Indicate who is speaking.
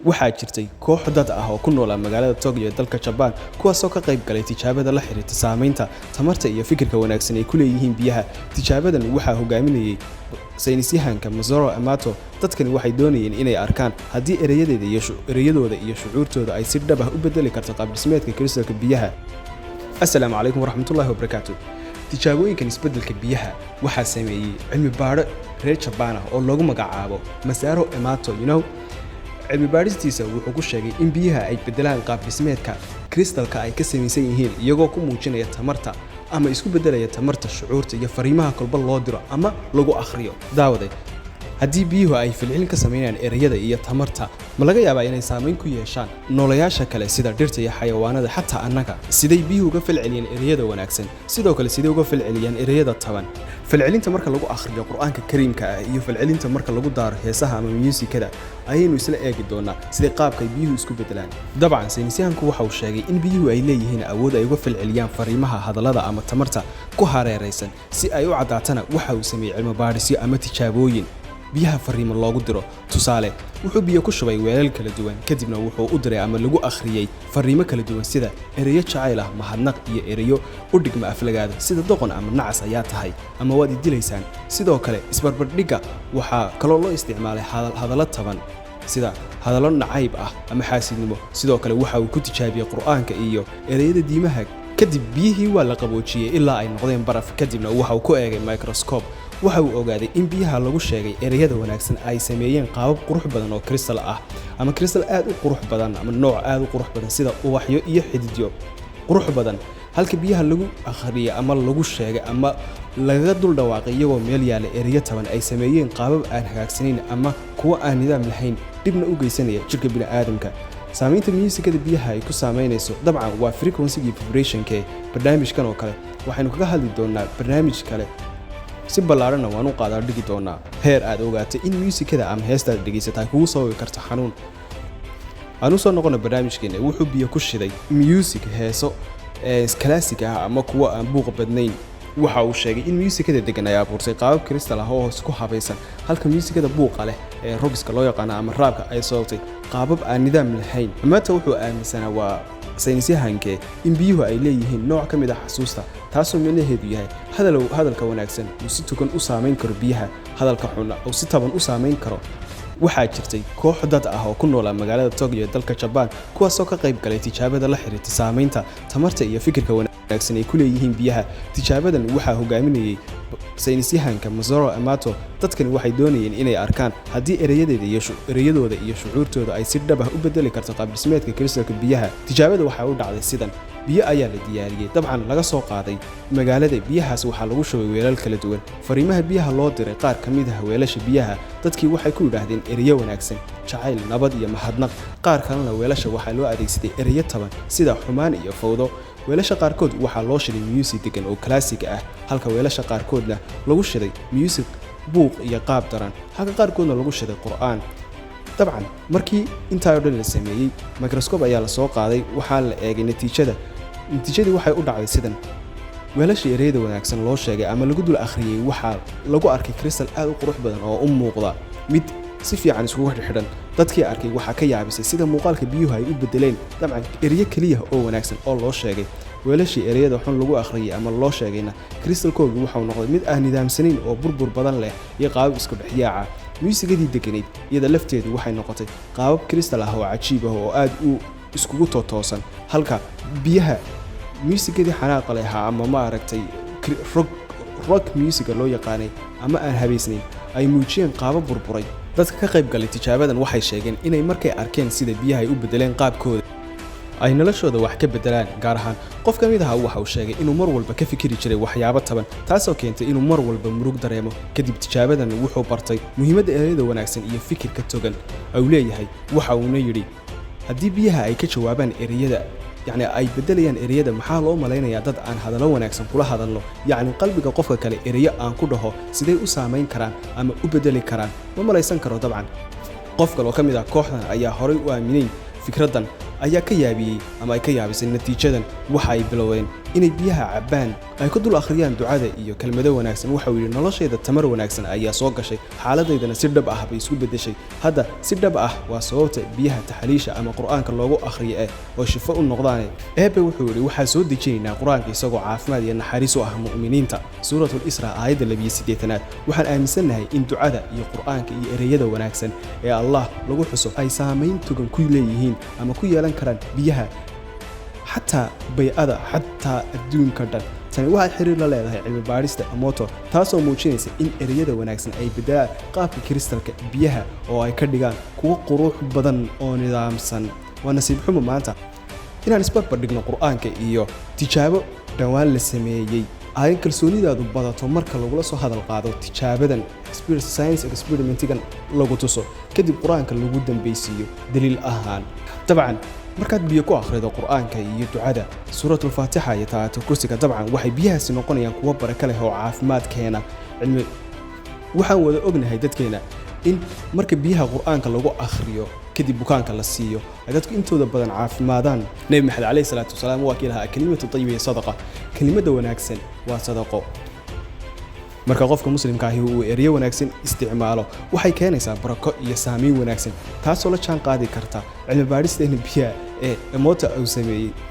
Speaker 1: Waxaa jirtay koox dad ah oo ku noolaa magaalada Tokyo ee dalka Jabaan, kuwaasoo ka qayb galay tijaabada la xiriirta saameynta tamarta iyo fikirka wanaagsan ay ku leeyihiin biyaha. Tijaabadan waxaa hogaaminayay saynisyahanka Masaru Emoto. Dadkani waxay doonayeen inay arkaan haddii erayadeeda iyo ereyadooda iyo shucuurtooda ay si dhab ah u bedeli karto qaabdhismeedka kristalka biyaha. Assalaamu calaykum waraxmatullaahi wabarakaatu. Tijaabooyinkan isbeddelka biyaha waxaa sameeyey cilmi baadho reer Jabaan ah oo loogu magacaabo Masaru Emoto. Cilmi baadhistiisa wuxuu ku sheegay in biyaha ay bedelaan qaab dhismeedka kristalka ay ka samaysan yihiin, iyagoo ku muujinaya tamarta ama isku beddelaya tamarta shucuurta iyo fariimaha kolba loo diro ama lagu akhriyo. Daawade, haddii biyuhu ay falcelin ka sameynayaan ereyada iyo tamarta, ma laga yaabaa inay saamayn ku yeeshaan noolayaasha kale sida dhirta iyo xayawaanada, xataa annaga? Siday biyuhu uga falceliyeen ereyada wanaagsan? Sidoo kale, sidee uga falceliyaan ereyada taban? Falcelinta marka lagu akhriyo Qur-aanka Kariimka ah iyo falcelinta marka lagu daaro heesaha ama myuusikada ayaynu isla eegi doonaa, siday qaabka ay biyuhu isku bedelaan. Dabcan, saynisyahanku waxa uu sheegay in biyuhu ay leeyihiin awood ay uga falceliyaan fariimaha, hadallada ama tamarta ku hareeraysan. Si ay u caddaatana, waxa uu sameeyey cilmi baadhisyo ama tijaabooyin biyaha fariimo loogu diro. Tusaale, wuxuu biyo ku shubay weelal kala duwan, kadibna wuxuu u diray ama lagu akhriyey fariimo kala duwan, sida ereyo jacayl ah, mahadnaq iyo ereyo u dhigma aflagaado, sida "doqon" ama "nacas ayaa tahay" ama "waad idilaysaan". Sidoo kale, isbarbardhigga waxaa kaloo loo isticmaalay hadallo taban, sida hadallo nacayb ah ama xaasidnimo. Sidoo kale, waxa uu ku tijaabiyey Qur'aanka iyo ereyada diimaha. Kadib biyihii waa la qaboojiyey ilaa ay noqdeen baraf, kadibna waxa uu ku eegay microscope. Waxa uu ogaaday in biyaha lagu sheegay ereyada wanaagsan ay sameeyeen qaabab qurux badan oo kristal ah, ama kristal aad u qurux badan, ama nooc aad u qurux badan, sida ubaxyo iyo xididyo qurux badan, halka biyaha lagu akhriyay ama lagu sheegay ama lagaga dul dhawaaqay iyagoo meel yaalla ereyo taban ay sameeyeen qaabab aan hagaagsanayn ama kuwo aan nidaam lahayn, dhibna u geysanaya jirka bini'aadamka. Saamaynta muusikada biyaha ay ku saamaynayso dabcan waa frequency iyo vibrationke. Barnaamijkan oo kale waxaynu kaga hadli doonaa barnaamij kale, si ballaarhanna waan u qaadaa dhigi doonaa, heer aad ogaatay in muusikada ama heestaad dhegaysataa kugu sababi karto xanuun. Aan u soo noqono barnaamijkeena. Wuxuu biyo ku shiday music, heeso classic ah ama kuwo aan buuqa badnayn. Waxa uu sheegay in muusikada degan ay abuurtay qaabab kristal ah oo hoos ku habaysan, halka muusikada buuqa leh ee rockiska loo yaqaano ama rapka ay sababtay qaabab aan nidaam lahayn. Maanta wuxuu aaminsanaa, waa saynisyahankee, in biyuhu ay leeyihiin nooc ka mid ah xasuusta, taasoo micnaheedu yahay hadalka wanaagsan uu si togan u saamayn karo biyaha, hadalka xunna uu si taban u saamayn karo. Waxaa jirtay koox dad ah oo ku noolaa magaalada Tokyo ee dalka Jabaan, kuwaasoo ka qayb galay tijaabada la xiriirta saamaynta tamarta iyo fikirka wanaagsan ay ku leeyihiin biyaha. Tijaabadan waxaa hogaaminayay saynisyahanka Masaru Emoto. Dadkani waxay doonayeen inay arkaan haddii erayadeeda iyo ereyadooda iyo shucuurtooda ay si dhab ah u bedeli karto qaabdhismeedka kristalka biyaha. Tijaabada waxaa u dhacday sidan: biyo ayaa la diyaariyey, dabcan laga soo qaaday magaalada. Biyahaas waxaa lagu shubay weelal kala duwan. Fariimaha biyaha loo diray qaar ka mid ah weelasha biyaha, dadkii waxay ku yidhaahdeen ereyo wanaagsan, jacayl, nabad iyo mahadnaq. Qaar kalena weelasha waxaa loo adeegsaday ereyo taban, sida xumaan iyo fawdo. Weelasha qaarkood waxaa loo shiday music degan oo classic ah, halka weelasha qaarkoodna lagu shiday music buuq iyo qaab daran, halka qaarkoodna lagu shiday Qur'aan. Dabcan, markii intaa oo dhan la sameeyey, microscope ayaa la soo qaaday, waxaa la eegay natiijada. Natiijadii waxay u dhacday sidan: weelashii ereyada wanaagsan loo sheegay ama lagu dul akhriyey waxaa lagu arkay kristal aad u qurux badan oo u muuqda mid si fiican iskugu xidhan. Dadkii arkay waxaa ka yaabisay sida muuqaalka biyuhu ay u bedeleen, dabcan ereyo keliya oo wanaagsan oo loo sheegay. Weelashii ereyada xun lagu akhriyey ama loo sheegayna, kristalkoogi waxau noqday mid aan nidaamsanayn oo burbur badan leh iyo qaabab isku dhexyaaca. Muusigadii deganayd iyada lafteedu waxay noqotay qaabab kristal ah oo cajiib ah oo aad u iskugu totoosan, halka biyaha muusigadii xanaaqa lehaa ama ma aragtay rock musica loo yaqaanay ama aan habaysnayn ay muujiyeen qaabab burburay. Dadka ka qayb galay tijaabadan waxay sheegeen inay markay arkeen sida biyaha ay u bedeleen qaabkooda, ay noloshooda wax ka bedelaan. Gaar ahaan qof ka mid aha waxa uu sheegay inuu mar walba ka fikiri jiray waxyaabo taban, taasoo keentay inuu mar walba murug dareemo. Kadib tijaabadan wuxuu bartay muhiimadda ereyada wanaagsan iyo fikirka togan uu leeyahay. Waxa uuna yidhi, haddii biyaha ay ka jawaabaan ereyada, yacni ay beddelayaan ereyada, maxaa loo malaynayaa dad aan hadallo wanaagsan kula hadalno? Yacni qalbiga qofka kale ereyo aan ku dhaho siday u saamayn karaan ama u beddeli karaan? Ma malaysan karo. Dabcan, qof kaloo ka mid ah kooxdan ayaa horay u aaminayn fikraddan ayaa ka yaabiyey ama ay ka yaabisay natiijadan. Waxa ay bilowdeen inay biyaha cabbaan ay ku dul akhriyaan ducada iyo kelmado wanaagsan. Waxauu yidhi: "Noloshayda tamar wanaagsan ayaa soo gashay, xaaladaydana si dhab ah bay isku beddeshay hadda, si dhab ah. Waa sababta biyaha taxliisha ama Qur'aanka loogu akhriyo oo shifo u noqdaane. Eebbe wuxuu yidhi: 'Waxaa soo dejinaynaa Qur-aanka isagoo caafimaad iyo naxariis u ah mu'miniinta.' Suuratul Isra, aayadda 82aad. Waxaan aaminsannahay in ducada iyo Qur'aanka iyo ereyada wanaagsan ee Allah lagu xuso ay saamayn togan ku leeyihiin ama ku yeelan karaan biyaha, xataa bay-ada, xataa adduunka dhan. Tani waxay xiriir la leedahay cilmi baadhista Emoto, taasoo muujinaysa in ereyada wanaagsan ay beddelaan qaabka kristalka biyaha oo ay ka dhigaan kuwo qurux badan oo nidaamsan. Waa nasiib xumo maanta inaan isbarbardhigno Qur'aanka iyo tijaabo dhowaan la sameeyey. Ay kalsoonidaadu badato marka lagula soo hadal qaado tijaabadan, science experimentigan lagu tuso, kadib Qur-aanka lagu dambaysiiyo daliil ahaan. Dabcan markaad biyo ku akhrido Qur-aanka iyo ducada Suuratulfaatixa iyo Taayatul Kursiga, dabcan waxay biyahaasi noqonayaan kuwo baraka leh oo caafimaad keena. Cilmi waxaan wada ognahay dadkeena in marka biyaha Qur-aanka lagu akhriyo kadib bukaanka la siiyo ay dadku intooda badan caafimaadaan. Nebi Maxamed calayhi salaatu wasalaam waa kii lahaa: "Kalimatu tayiba sadaqa," kelimadda wanaagsan waa sadaqo. Marka qofka muslimka ahi uu eryo wanaagsan isticmaalo, waxay keenaysaa barako iyo saamayn wanaagsan, taasoo la jaan qaadi karta cilmi baadhisteena biyaha ee Emoto uu sameeyey.